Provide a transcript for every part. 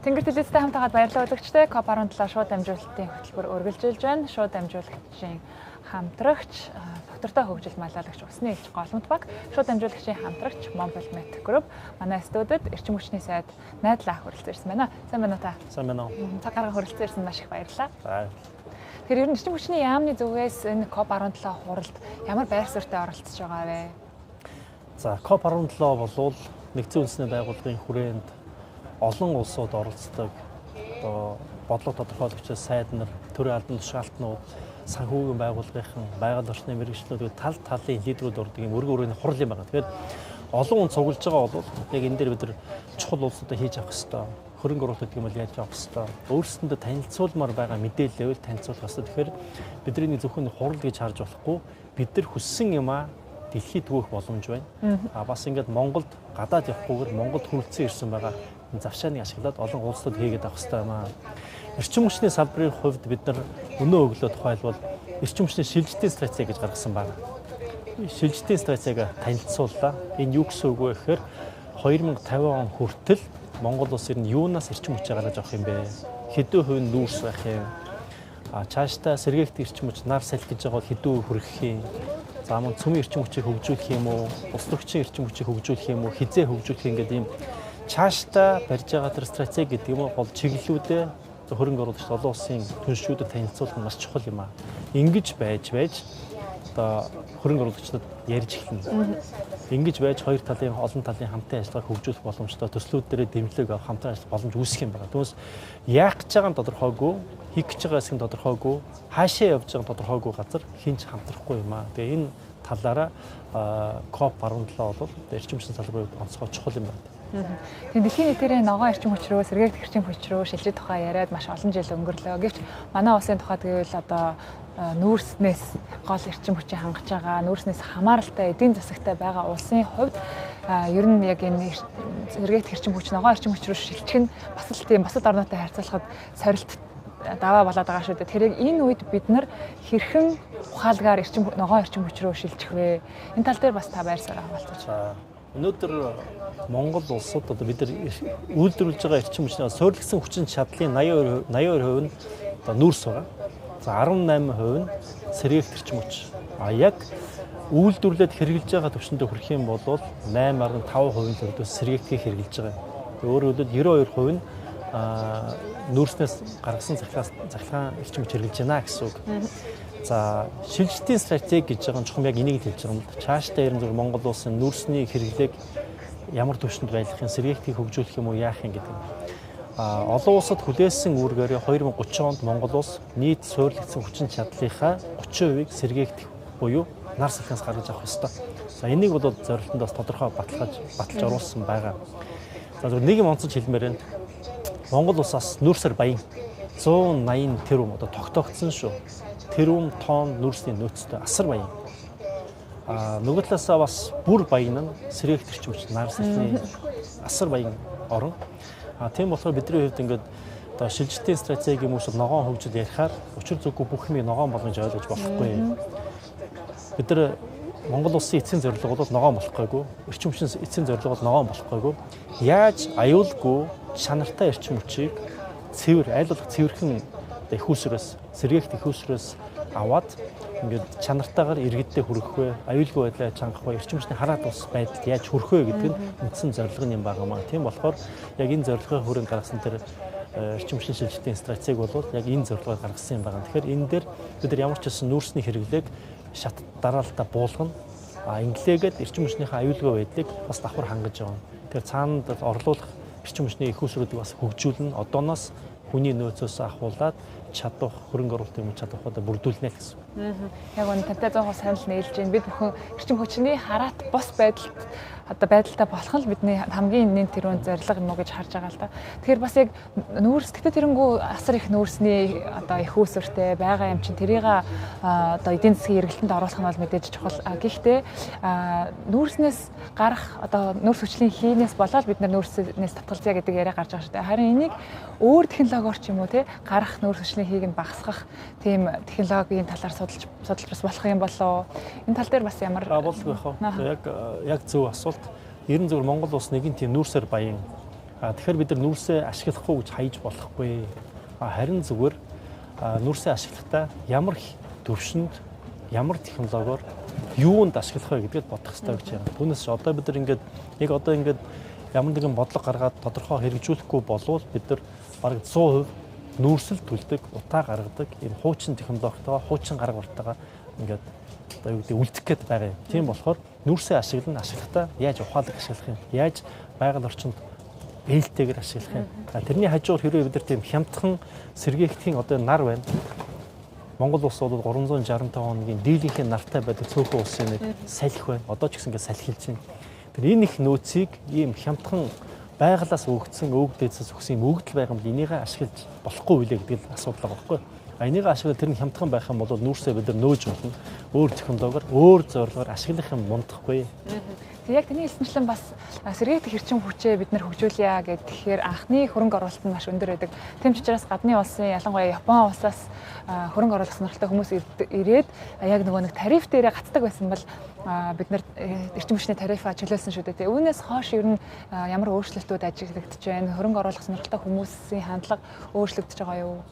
Тэнгэр телевизтэй хамт байгаад баярлалаа үзэгчдээ. COP17 шууд дамжуулалтын хөтөлбөр үргэлжилж байна. Шууд дамжуулагчийн хамтрагч доктортой хөгжил малаалагч Усны элч Голомт баг, шууд дамжуулагчийн хамтрагч Montpellier Group манай студид эрчим хүчний сайд Найдлаа хүрэлцэн ирсэн байна. Сайн байна уу та? Сайн байна уу? Цаг гарган хүрэлцэн ирсэн маш их баярлалаа. За. Тэгэхээр ер нь эрчим хүчний яамны зүгээс энэ COP17 хуралд ямар байр суурьтай оролцож байгаа вэ? За, COP17 болвол Нэгдсэн Үндэсний Байгууллагын хүрээнд олон улсууд оролцдог одоо бодлого тодорхойлогч сайд нар, төрийн албан тушаалтнууд, санхүүгийн байгууллагын, байгаль орчны мэргэжлүүд тал талын лидерүүд ордог юм өргөн өрөөний хурал юм байна. Тэгэхээр олон хүн цуглаж байгаа бол яг энэ дээр бид нар чухал улсуудаа хийж авах ёстой. Хөрөнгө оруулалт гэдэг юм бол яаж авах ёстой. Өөрсдөндөө танилцуулмаар байгаа мэдээлэл танилцуулах ёстой. Тэгэхээр бидний зөвхөн хурал гэж харж болохгүй, бид нар хүссэн юмаа дэлхийд түгэх боломж байна. А бас ингээд Монголд гадаад явахгүйгээр Монголд хүрэлцэн ирсэн байгаа завшааныг ашиглаад олон улсууд хийгээд авах хэрэгтэй юм аа. Эрчим хүчний салбарын хувьд бид нар өнөө өглөө тухайлбал эрчим хүчний шилжилтийн стратеги гэж гаргасан байна. Шилжилтийн стратегийг танилцууллаа. Энэ юу гэсэн үг вэ гэхээр 2050 он хүртэл Монгол улс ер нь юунаас эрчим хүчээ гаргаж авах юм бэ? Хэдэн хувь нь нүүрс байх юм? А цаашдаа сэргээгт эрчим хүч нар салхи гэж байгаа бол хэдэн хувь хүрэх юм? За мөн цөмийн эрчим хүчийг хөгжүүлэх юм уу? Ус төрчийн эрчим хүчийг хөгжүүлэх юм уу? Хизээ хөгжүүлэх юм гэдэг ийм цаашдаа барьж байгаа тэр стратеги гэдэг юм уу гол чиглэлүүдээ хөрөнгө оруулагч олон улсын түншүүдэд танилцуулах нь маш чухал юм аа. Ингэж байж одоо хөрөнгө оруулагчдад ярьж эхэлнэ. Ингэж байж хоёр талын олон талын хамтын ажиллагааг хөгжүүлэх боломжтой, төслүүд дээрээ дэмжлэг авах хамтран ажиллах боломж үүсэх юм байна. Түүнээс яах гэж байгаа нь тодорхойгүй, хийх гэж байгаа хэсэг нь тодорхойгүй, хаашаа явж байгаа нь тодорхойгүй газар хинч хамтрахгүй юм аа. Тэгээ энэ талаараа COP17 бол эрчим хүчний салбарын онцгой чухал юм байна. Тийм, дэлхийн нийтээрээ ногоон эрчим хүч рүү, сэргээгдэх эрчим хүч рүү шилжих тухай яриад маш олон жил өнгөрлөө. Гэвч манай улсын тухайд гэвэл одоо нүүрснээс гол эрчим хүчийг хангаж байгаа, нүүрснээс хамааралтай эдийн засагтай байгаа улсын хувьд ер нь яг энэ сэргээгдэх эрчим хүч, ногоон эрчим хүч рүү шилжих нь бас л тийм бусад орнуудтай харьцуулахад сорилт даваа болоод байгаа шүү дээ. Тэгэхээр яг энэ үед бид нар хэрхэн ухаалгаар эрчим ногоон эрчим хүч рүү шилжих вэ? Энэ тал дээр бас та байр суурь хаваалцаж. Өнөөдөр Монгол улсад одоо бид нар үйлдвэрлэж байгаа эрчим хүчний суурилсан хүчин чадлын 82% нь одоо нүүрс байгаа. За 18% нь сэргээгдэх эрчим хүч. А яг үйлдвэрлээд хэрэглэж байгаа түвшиндээ хүрэх юм бол 8.5% нь л сэргээгдэхийг хэрэглэж байгаа. Өөрөөр хэлбэл 92% нь нүүрснээс гаргасан цахилгаан эрчим хүч хэрэглэж байна гэсэн үг. За шилжилтийн стратеги гэж байгаа нь чухам яг энийг л хэлж байгаа юм л да. Цаашдаа ер нь зөв Монгол улсын нүүрсний хэрэглээг ямар түвшинд байлгах юм, сэргээхтийг хөгжүүлэх юм уу, яах юм гэдэг. А олон улсад хүлээсэн үүргээрээ 2030 онд Монгол улс нийт суурилагдсан хүчин чадлынхаа 30%-ийг сэргээгдэх буюу нар салхиас гаргаж авах ёстой. За энийг бол зорилтонд бас тодорхой баталж оруулсан байгаа. За зөв нэг юм онцолж хэлмээр байна. Монгол улсаас нүүрсээр баян 180 тэрбум одоо тогтоогдсон шүү. Тэрбум тонн нүүрсний нөөцтэй асар баян. А нөгөө талаасаа бас бүр баян нь сэргээгдэх эрчим хүч нар салхины асар баян орон. А тийм болохоор бидний хувьд ингээд одоо шилжилтийн стратеги юм уу ногоон хөгжил ярихаар учир зүггүй бүх юмыг ногоон болгож ойлгож болохгүй. Бид нар Монгол улсын эцсийн зорилго бол ногоон болохгүйгүй. Эрчим хүчний эцсийн зорилго бол ногоон болохгүйгүй. Яаж аюулгүй чанартай эрчим хүчийг цэвэр аль болох цэвэрхэн их усрээс, сэргээгт их усрээс аваад ингээд чанартайгаар иргэддээ хүргэх вэ, аюулгүй байдлаа чангах вэ, эрчим хүчний хараат ус байдалд яаж хүрэх вэ гэдэг нь үндсэн зорилго юм байгаа маа. Тийм болохоор яг энэ зорилгын хүрээнд гаргасан тэр эрчим хүчний шилжилтийн стратеги бол яг энэ зорилгоор гаргасан юм байна. Тэгэхээр энэ дээр бид нар ямар ч гэсэн нүүрсний хэрэглээг шат дараалтаа буулгана. А инглээгээд эрчим хүчнийхээ аюулгүй байдлыг бас давхар хангаж явна. Тэгэхээр цаанад орлуулах эрчим хүчний их усруудыг бас хөгжүүлнэ. Одооноос хүний нөөцөөс ахуулаад чадвах хөрөнгө оруулалт юм чадвахудаа бүрдүүлнэ л гэсэн. Яг үнэ тантай 100% санал нийлж байна. Бид бүхэн эрчим хүчний хараат бус байдалд одоо байдалтай болох нь бидний хамгийн нэн тэрүүн зорилго юм уу гэж харж байгаа л да. Тэгэхээр бас яг нүүрс гэтээ тэрэнгүү асар их нүүрсний одоо их үүсвэртэй байгаа юм чинь тэрийг одоо эдийн засгийн эргэлтэнд оруулах нь бол мэдээж чухал. Гэхдээ нүүрснээс гарах одоо нүүрс хүчлийн хийнээс болоод бид нар нүүрснээс татгалзъя гэдэг яриа гарч байгаа шүү дээ. Харин энийг өөр технологиор ч юм уу те гарах нүүрс хүчлийн хийг нь багасгах тийм технологийн талаар судалж бас болох юм болоо. Энэ тал дээр бас ямар болдгоо яах вэ? Яг зөв асуулт. Ер нь зөв Монгол улс нэгэн тийм нүүрсээр баян Тэгэхээр бид нар нүүрсээ ашиглахгүй гэж хайж болохгүй. Харин зүгээр нүүрсээ ашиглахдаа ямар төвшөнд, ямар технологиор юунд ашиглах вэ гэдгийг бодох хэрэгтэй гэж байна. Түүнээс одоо бид нар ингээд яг одоо ингээд ямар нэгэн бодлого гаргаад тодорхой хэрэгжүүлэхгүй болвол бид нар бараг 100% нүүрсэл төлдөг, утаа гаргадаг ийм хуучин технологитойгоо, хуучин арга бартайгаа ингээд одоо юу гэдэг үлдэх гээд байгаа юм. Тийм болохоор нүүрсээ ашиглана, ашиглахдаа яаж ухаалаг ашиглах юм? Яаж байгаль орчинд ээлтэйгээр ашиглах юм? Тэрний хажуугаар хэрвээ бид нар тийм хямдхан сэргээхдхийн одоо нар байна. Монгол улс бол 365 хоногийн дийлэнхийн нартай байдаг цөөхөн улсын нэг салхи байна. Одоо ч гэсэн ингээд салхилж байна. Тэр энэ их нөөцийг ийм хямдхан байгалаас өгөгдсөн, өвгдөөсөөс өгсөн юм өгдөл байгаа юм бол энийгээ ашиглаж болохгүй үлээ гэдэг л асуудал байгаа байхгүй. А энийг ашиглаад тэр нь хямдхан байх юм бол нүүрсээ бид нар нөөж болно. Өөр технологиор, өөр зорилгоор ашиглах юм мундахгүй. Тэг яг таны хэлсэнчлэн бас сэргээгдэх эрчим хүчээ бид нар хөгжүүлье гэхэд тэгэхээр анхны хөрөнгө оруулалт нь маш өндөр байдаг. Тийм ч учраас гадны улсын, ялангуяа Япон улсаас хөрөнгө оруулах сонирхолтой хүмүүс ирээд яг нөгөө нэг тариф дээрээ гацдаг байсан бол бид нар эрчим хүчний тарифаа чөлөөлсөн шүү дээ. Үүнээс хойш ер нь ямар өөрчлөлтүүд ажиглагдаж байна? Хөрөнгө оруулах сонирхолтой хүмүүсийн хандлага өөрчлөгдөж байгаа юу?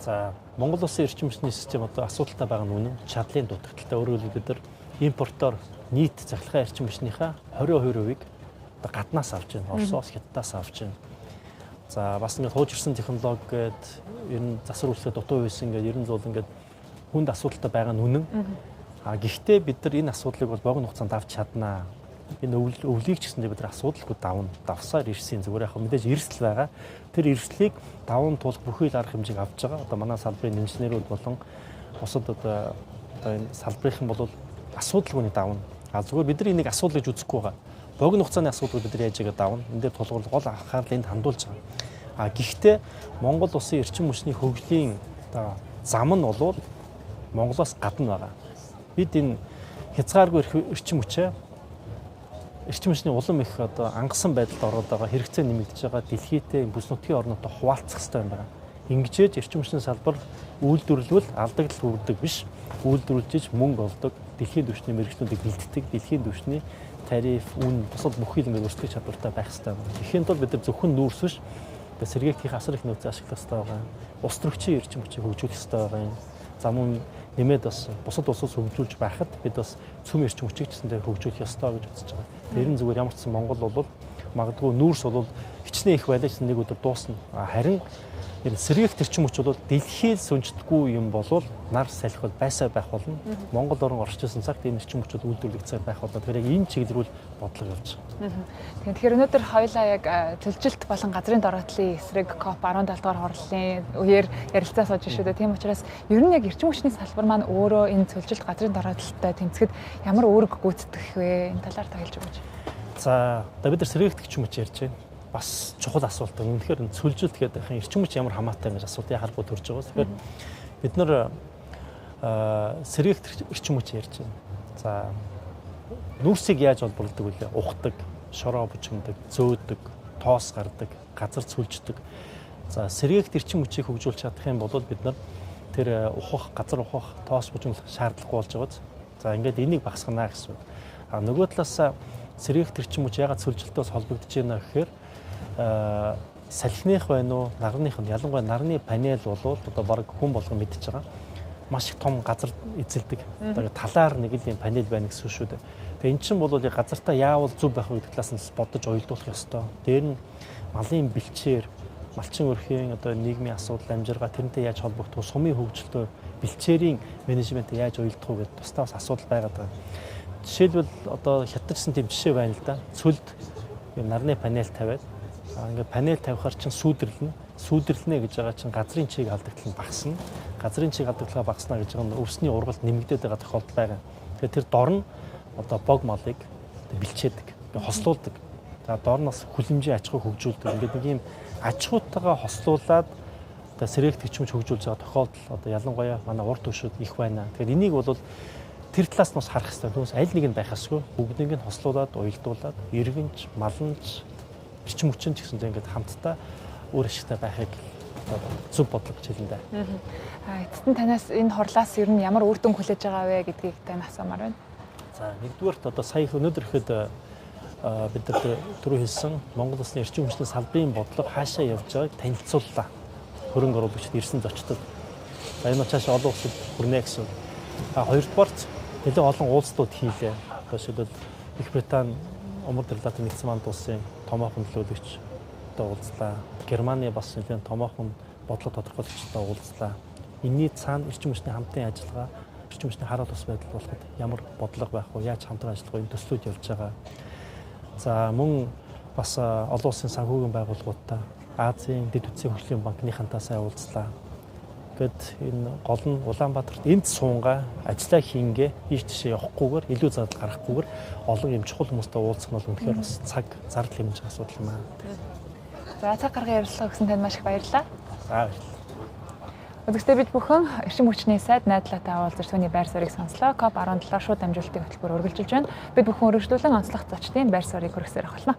За, Монгол улсын эрчим хүчний систем одоо асуудалтай байгаа нь үнэн. Чадлын дутагдaltaй. Өөрөөр хэлбэл бид нар импортоор нийт цахилгаан эрчим хүчнийхээ 22%-ийг одоо гаднаас авч байна. Оросоос, Хятадаас авч байна. За, бас ингээд хуучирсан технологи гээд ер нь засвар үйлчлэгээ дутуу байсан ингээд ер нь зуул ингээд хүнд асуудалтай байгаа нь үнэн. А гэхдээ бид нар энэ асуудлыг бол богино хугацаанд авч чаднаа. Энэ өвлийг ч гэсэндээ бид нар асуудалгүй давна. Давсаар ирсэн зүгээр яг мэдээж эрсдэл байгаа. Тэр эрсдлийг даван туулах бүхий л арга хэмжээг авч байгаа. Одоо манай салбарын инженерүүд болон бусад одоо энэ салбарынхан бол асуудалгүй нэг давна. А зүгээр бид нар энийг асуудал гэж үзэхгүй байгаа. Богино хугацааны асуудлыг бид нар яаж игээ давна. Энд дээр тулгуурлах гол анхаарал энд хандуулж байгаа. А гэхдээ Монгол улсын эрчим хүчний хөгжлийн одоо зам нь бол Монголоос гадна байгаа. Бид энэ хязгааргүй эрчим хүчээ эрчим хүчний улам их одоо ангасан байдалд ороод байгаа, хэрэгцээ нэмэгдэж байгаа дэлхийдээ бүс нутгийн орнуудтай хуваалцах хэрэгтэй юм байна. Ингэжээж эрчим хүчний салбар үйлдвэрлэвэл алдагдал хүрдэг биш, үйлдвэрлэж мөнгө олдог, дэлхийн түвшний мэргэжлүүдийг бэлддэг, дэлхийн түвшний тариф, үн, бусад бүх юм өрсөлдөх чадвартай байх хэрэгтэй байна. Тэгэхийн тулд бид нар зөвхөн нүүрс биш, сэргээхдийн асар их нөөцөө ашиглах хэрэгтэй байгаа. Улс төрчийн эрчим хүчийг хөгжүүлэх хэрэгтэй байгаа юм. За мөн нэмээд бас бусад улсаас хөгжүүлж байхад бид бас цөм эрчим хүчийг ч гэсэндээ хөгжүүлэх ёстой гэж үзэж байгаа. Тэр нь зүгээр ямар ч сан Монгол бол магадгүй нүүрс бол хичнээн их байлаа ч нэг өдөр дуусна. Харин энэ сэргээх эрчим хүч бол дэлхийд сүнждэггүй юм болвол нар салхи бол байсаа байх болно. Монгол орон орчилсан цагт энэ эрчим хүч бол үйлдвэрлэгдсээр байх болно. Тэгэхээр яг энэ чиглэл рүү бодлого явж байгаа. Тэгэхээр өнөөдөр хоёулаа яг төлжилт болон газрын дороотлын эсрэг COP17 дугаар хурлын үеэр ярилцаа сууж шүү дээ. Тийм учраас ер нь яг эрчим хүчний салбар маань өөрөө энэ төлжилт газрын дороотлолтой тэмцэхэд ямар үүрэг гүйцэтгэх вэ? Энэ талаар та хэлж өгөөч. За, одоо бид нар сэргээгдэх эрчим хүч ярьж байна. Бас чухал асуулт. Үнэхээр цөлжилт гэдэг ахын эрчим хүч ямар хамаатай гэж асуулт яхалгүй төрж байгаа. Тэгэхээр бид нар сэргээгдэх эрчим хүч ярьж байна. За, нүүрсийг яаж олборлодог вэ? Ухдаг, шороо бужигнадаг, зөөдөг, тоос гардаг, газар цүлждэг. За, сэргээгдэх эрчим хүчийг хөгжүүлж чадах юм бол бид нар тэр ухах, газар ухах, тоос бужигнах шаардлагагүй болж байгаа. За, ингээд энийг багасгана гэсэн үг. А нөгөө талаас сэргээгдэх эрчим хүч ягаад цөлжилтөөс холбогдож байна гэхээр салхиных байна уу, нарных нь, ялангуяа нарны панел болвол одоо баг хүн болгон мэдчихэж байгаа. Маш их том газар эзэлдэг. Одоо талаар нэг л юм панел байна гэсэн шүү дээ. Тэгээ эн чинь бол газартаа яавал зөв байх вэ гэдэг талаас нь бодож уялдуулах ёстой. Дээр нь малын бэлчээр, малчин өрхийн одоо нийгмийн асуудал, амжиргаа тэрнтэй яаж холбогдох вэ? Сумын хөгжилтөө бэлчээрийн менежментээ яаж уялдах вэ гэдэг тусдаа бас асуудал байгаад байгаа. Жишээлбэл одоо хятадчсан тийм жишээ байна л да. Цөлд нарны панел тавиад ингээд панел тавихаар чинь сүүдэрлэнэ. Сүүдэрлэнэ гэж байгаа чинь газрын чиг алдагдал нь багасна. Газрын чиг алдагдлаа багасна гэж байгаа нь өвсний ургалт нэмэгдээд байгаа тохиолдол байгаа. Тэгэхээр тэр дор нь одоо бог малыг бэлчээдэг, хослуулдаг. За дор нь бас хүлэмжийн аж ахуй хөгжүүлдэг. Ингээд нэг юм аж ахуйтайгаа хослуулад одоо сэргээгдэх хүч хөгжүүлж байгаа тохиолдол одоо ялангуяа манай урд түвшүүд их байна. Тэгэхээр энийг бол тэр талаас нь бас харах хэрэгтэй. Түүнээс аль нэг нь байх ёсгүй. Бүгднийг нь хослуулад, уялдуулад, иргэнч, маланч, эрчим хүчин ч гэсэндээ ингээд хамтдаа үр ашигтай байхыг зөв бодлого гэж хэлнэ дээ. Эцэст нь танаас энэ хурлаас ер нь ямар үр дүн хүлээж байгаа вэ гэдгийг тань асуумаар байна. За, нэгдүгээрт одоо сая өнөөдөр ихэд Бид нар түрүү хэлсэн Монгол улсын эрчим хүчний салбарын бодлого хаашаа явж байгааг танилцууллаа. Хөрөнгө оруулагчид ирсэн зочдод. За энэ цаашаа олон улсад хүрнэ гэсэн. А хоёрдугаарт нэлээд олон уулзлууд хийлээ. Жишээлбэл Их Британи, Умард Ирландын нэгдсэн манд улсын томоохон төлөөлөгчтэй уулзлаа. Германы бас нэлээд томоохон бодлого тодорхойлогчтой уулзлаа. Энийний цаана эрчим хүчний хамтын ажиллагаа, эрчим хүчний хараал ус байдал болоход ямар бодлого байх вэ? Яаж хамтран ажиллах вэ? Энэ төслүүд явж байгаа. За мөн бас олон улсын санхүүгийн байгууллагуудтай, Азийн дэд үтсийн хөгжлийн банкныхантай сайн уулзлаа. Гэт энэ гол нь Улаанбаатарт энд суунгаа ажиллаа хийнгээ ийш тийшээ явахгүйгээр илүү зардал гаргахгүйгээр олон юм чухал хүмүүстэй уулзах нь бол үнэхээр бас цаг зардал хэмжих асуудал юм аа. За цаг гарган ярилцлага өгсөн танд маш их баярлалаа. За баярлалаа. Үзэгчдээ, бид бүхэн эрчим хүчний сайд найдлаатай уулзаж түүний байр суурийг сонслоо. COP17 шууд дамжуулалтын хөтөлбөр үргэлжилж байна. Бид бүхэн өргөжлүүлэн онцлог зочдын байр суурийг хүргэсээр болно.